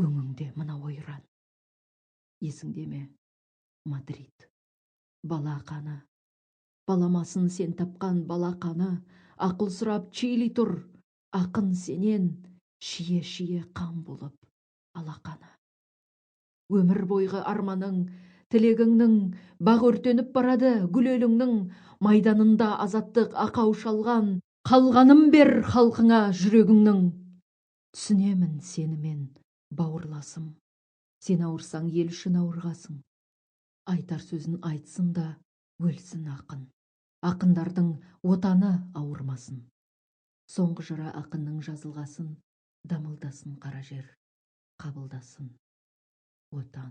Өңіңде мына ойран. Есіңде ме, Мадрид? Бала қаны. Баламасын сен тапқан бала қаны. Ақыл сұрап Чили тұр. Ақын сенен шие-шие қан болып алақаны. Өмір бойғы арманың, тілегіңнің бақ өртеніп барады гүл еліңнің майданында азаттық ақау шалған, қалғанын бер халқыңа жүрегіңнің. Түсінемін сені мен, бауырласым. Сен ауырсаң, ел үшін ауырғасың. Айтар сөзін айтсын да өлсін ақын. Ақындардың отаны ауырмасын. Соңғы жыра ақынның жазылғасын, дамылдасын қара жер, қабылдасын. Отан,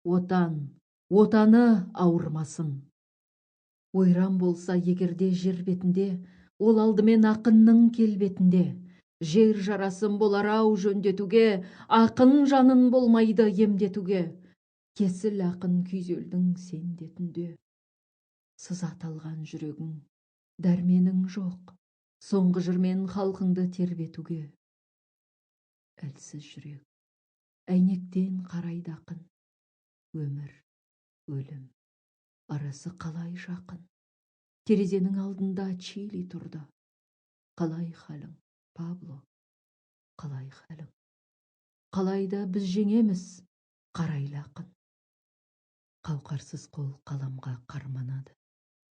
отан, отаны ауырмасын. Ойран болса егерде жер бетінде, ол алдымен ақынның келбетінде. Жер жарасын болар ау жөндетуге, ақын жанын болмайды емдетуге. Кесіл ақын күйзелдің сен де түнде. Сызат алған жүрегің, дәрменің жоқ, соңғы жырмен халқыңды тербетуге. Әлсіз жүрек, әйнектен қарайды ақын. Өмір, өлім, арасы қалай жақын. Терезенің алдында Чили тұрды. Қалай халің, Пабло, қалай халің? Қалайда біз жеңеміз, қарайлы ақын. Қауқарсыз қол қаламға қарманады.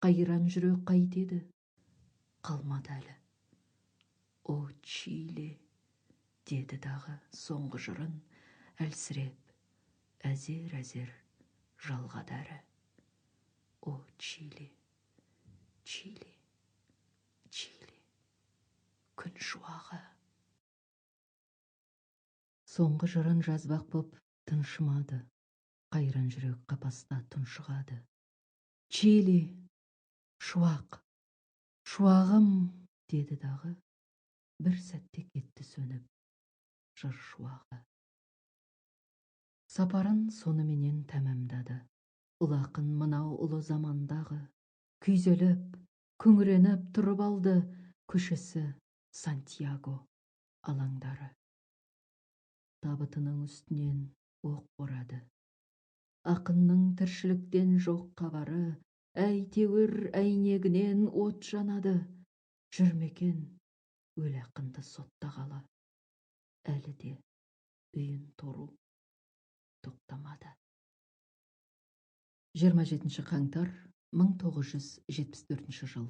Қайран жүрек қайтеді, қалмады әлі. О, Чили, деді дағы соңғы жырын әлсіреп, әзер-әзер жалғады әрі. О, Чили, Чили, Чили, күн шуағы. Соңғы жырын жазбақ боп тыншымады, қайран жүрек қапаста тұншығады. Чили, шуақ, шуағым, деді дағы, бір сәтте кетті сөніп жыр шуағы. Сапарын соныменен тәмамдады. Ұлы ақын мынау ұлы замандағы, күйзеліп, күңіреніп тұрып алды көшесі Сантьяго алаңдары. Табытының үстінен оқ борады. Ақынның тіршіліктен жоқ хабары, әйтеуір әйнегінен от жанады. Жүрмекен өлі ақынды соттағалы. Әлі де үйін тору тоқтамады. 27 қаңтар 1974 жыл.